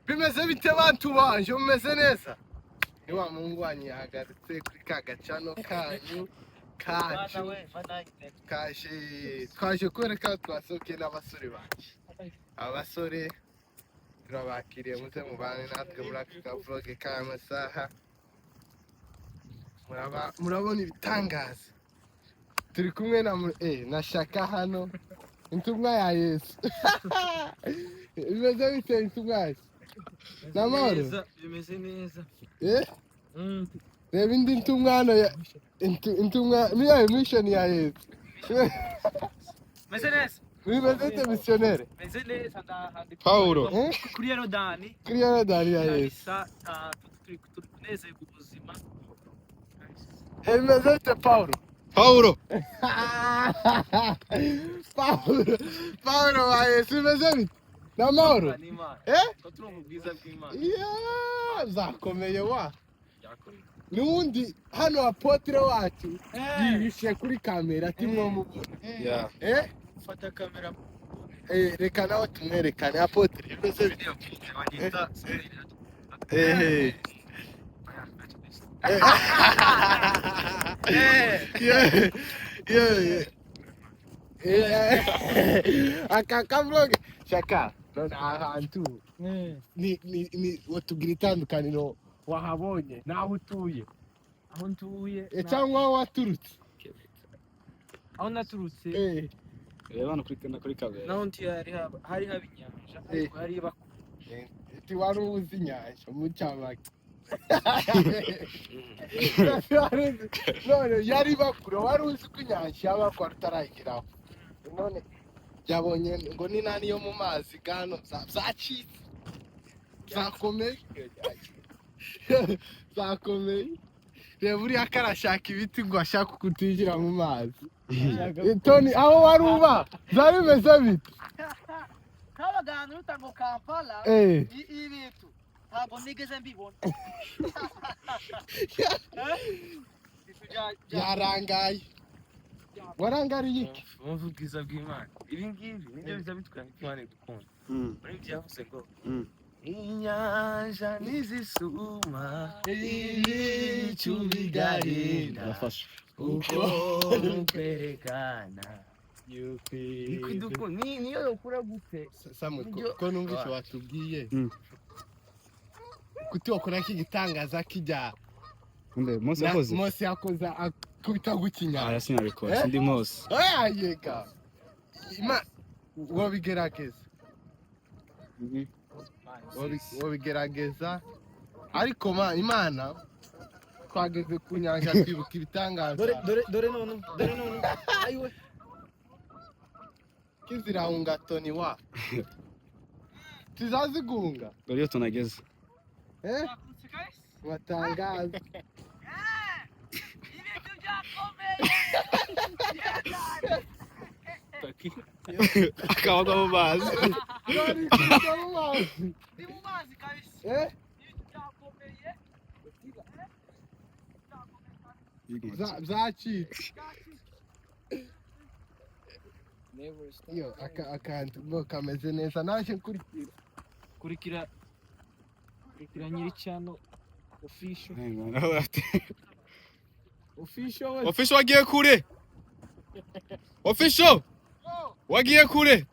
Bimeze bite, bantu banje? Mumeze neza? Ni wa muhungu wanyu yahagarutse kuri ka gacano kanyu kacu. Kaje, twaje kwereka, twasohokeye n'abasore banje. Abasore turabakiriye, muze mubane natwe muri aka ka vlog k'aya masaha. Murabona ibitangaza. Turi kumwe na Shaka hano, intumwa ya Yesu. Bimeze bite, intumwa ya Yesu? Ni amahoro? Bimeze neza. Eh, reba indi ntumwa hano ya intumwa niyo mission ya Yesu. Meze neza. Bimeze bite, missionnaire? Meze neza, ndahandi. Paulo. Eh? Kuri Yorodani. Kuri Yorodani ya Yesu. Kabisa, turi kunezerwa ubuzima. Eh, bimeze bite, Paulo? Paulo. Paulo, Paulo wa Yesu, bimeze bite? Ni amahoro? N'Imana. Eh. Ko turumva ubwiza bw'Imana. Yeah, zakomeye wa. Byakomeye. N'ubundi hano apôtre wacu yihishe kuri kamera ati mwomubona. Yeah. Eh. Fata kamera. Eh, reka nawe tumwerekane. Apôtre, bimeze bite? Bagita. Eh, yeah. Aka ka vlog, Shaka, none ahantu ni watubwira itandukaniro wahabonye n'aho utuye? Aho ntuye. Eh, cyangwa aho waturutse? Aho naturutse. Eh. Reba hano kuri kamera. Naho ntuye hari haba inyanja, ariko hari bakuru. Ati wari uzi inyanja mu cyamake. None yari bakuru, wari uzi ko inyanja yaba bakuru utarayigeraho. None yabonye ngo ni nani yo mu mazi gano zacitse, zakomeye, zakomeye. Reba uriya ko arashaka ibiti ngo ashake kutinjira mu mazi. Tony, aho wari uba byari bimeze bite? Kabaga ahantu ruta ngo Kampala. Eh. Ibintu ntabwo nigeze mbibona. Yarangaye, warangariye iki? Wumva ubwiza bw'Imana. Ibi ngibi nibyo biza bitwereka ko Imana idukunda. Muri ibyo yavuze ngo inyanja nizisuma, ibicu bigahinda, Urafasha. uko kwerekana niko idukunda. Niyo yokura gute? Samwe, ko numvise watubwiye kuti wakora iki gitangaza kijya Nde Mose yakoze? Mose yakoze akubita gukinya. Aya sinabikora. Eh? Sindi Mose. Oya, yega ima wobigerageza. Wobigerageza, ariko ma Imana, twageze ku nyanja twibuka ibitangaza. Dore, dore, dore none, dore none, ayiwe. Kizirahunga, Toni wa tizaziguhunga. Dore iyo tunageze. Eh, watangaza. Ibintu byakomeye. Akaba mu mazi. Bari kujya mu mazi. Ndi mu mazi kabisa. Eh. Ibintu byakomeye. Zacitse iyo akantu ngo kameze neza, naje nkurikira. Kurikira, kurikira nyiri channel official. Official we. Official, wagiye kure. Official, wagiye kure.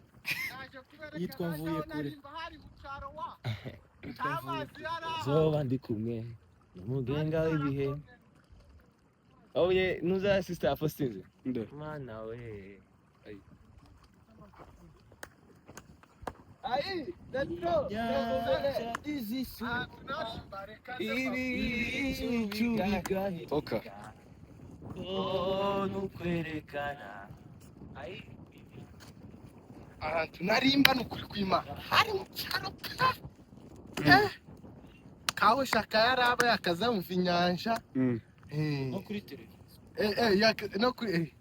Yitwa Mvuye Kure. Zoba ndi kumwe n'umugenga w'ibihe. Oye, nuza sister Faustin. Nde? Mana we. Ayi, let's go. Ibicu bigahinda. Toka. Nukwerekana. Ayi. Ahantu narimba ni ukuri kw'Imana hari mu cyaro ka. Eh, kawe Shaka yaraba yakazamva inyanja. Eh. No kuri televiziyo. Eh, eh, no kuri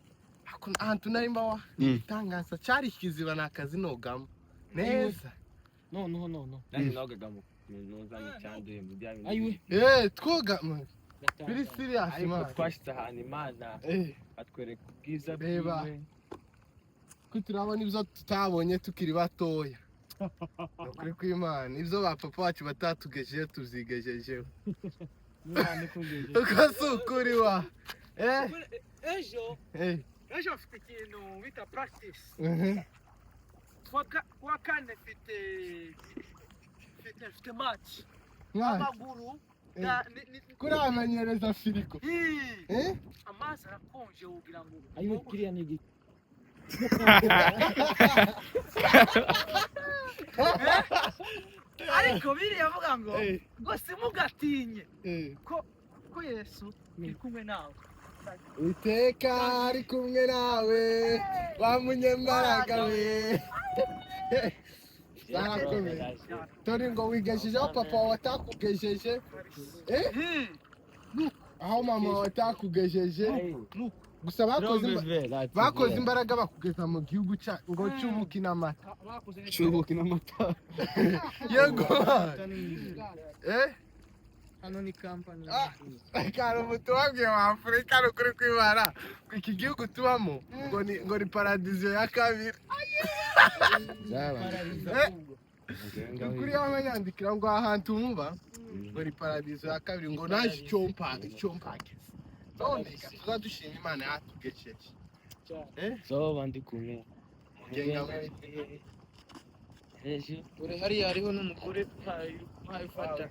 ahantu narimba wa itangaza cyari ikiziba, ni akazi nogamo neza. No, no, no, no. Nanjye nogaga mu nuzanye cyanduye mu bya bindi. Ayiwe. Eh, twoga biri serious. Ariko Man. twashyize ahantu Imana Eh. atwereka ubwiza Reba. bwiwe. Ko turabona ibyo tutabonye tukiri batoya. Ni ukuri kw'Imana, ibyo ba papa wacu batatugejejeho tubyigejejeho. Imana ikugejeje. Uko si ukuri wa eh? Ejo ejo mfite ikintu bita practice. Kuwa kane mfite match. Mwana, Amaguru kuramenyereza firigo. Ii, Eh? amazi arakonje wogira ngo Ayiwe, kiriya ni igiki? Ariko biriya avuga ngo ngo simugatinye ko Yesu ari kumwe nawe. Iteka ari kumwe nawe, wa munyembaraga we. Zarakomeye. Tori, ngo wigejeje aho papa wawe atakugejeje, eh? Aho mama wawe atakugejeje. Gusa bakoze imbaraga bakugeza mu gihugu cya ngo cy'ubuki n'amata. Bakoze neza. Cyubuki n'amata. Yego. Eh? Hano ni kampani. Ah. Kari umuturage wa Afurika, ni ukuri kwibara iki gihugu tubamo ngo ni paradizo ya kabiri. Eh, kuri yamanyandikira ngo aha hantu muba ngo ni paradizo ya kabiri, ngo naje icyo mpageze none tuzadushima Imana yatugejeje. So bandi kumwe. Ngenga. Ejo Dore hariya hariho n'umugore uhaye ufata.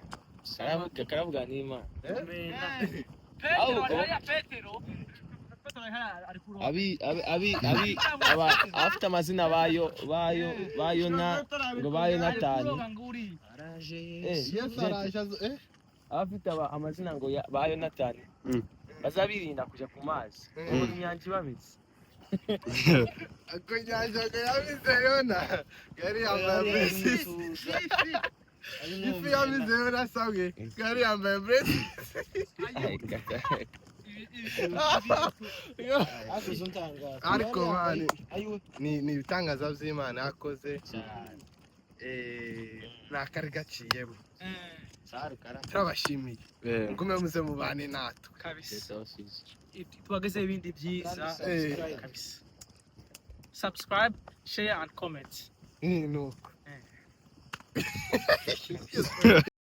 karavuga n'Imana. Petero ari hariya, Petero ari hariya ari kuroba. Abi abi abi abi aba abafite amazina bayo bayo bayona ngo ba Ari Yonatani. kuroba ngo uriya. Araje. Eh, Yesu araje eh. Abafite amazina ngo ba Yonatani bazabirinda kuja ku mazi ngo inyanja ibamitse. Ako nyanja ngo yamize Yona, yari yambaye braces. Ifi yamize Yona samwe, yari yambaye braces. Hakuze untangaza. Ariko mani Ayiwe. ni ibitangaza by'Imana yakoze. Eh, ni akari gaciyemo. Turabashimiye, mugume muze mubane natwe. Kabisa, tubagezeho ibindi byiza. Kabisa, subscribe, share and comment. Ni nuko.